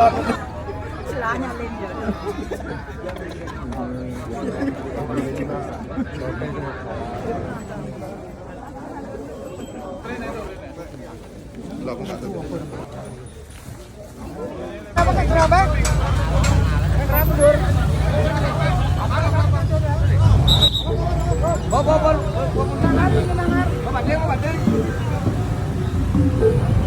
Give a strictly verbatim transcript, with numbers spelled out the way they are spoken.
Istilahnya Linda. Lah, aku nggak tahu. Apa kayak gerabak? Kayak gerabak, Dur. Bawa, bawa, bawa. Bawa, bawa, bawa. Bawa, bawa, bawa.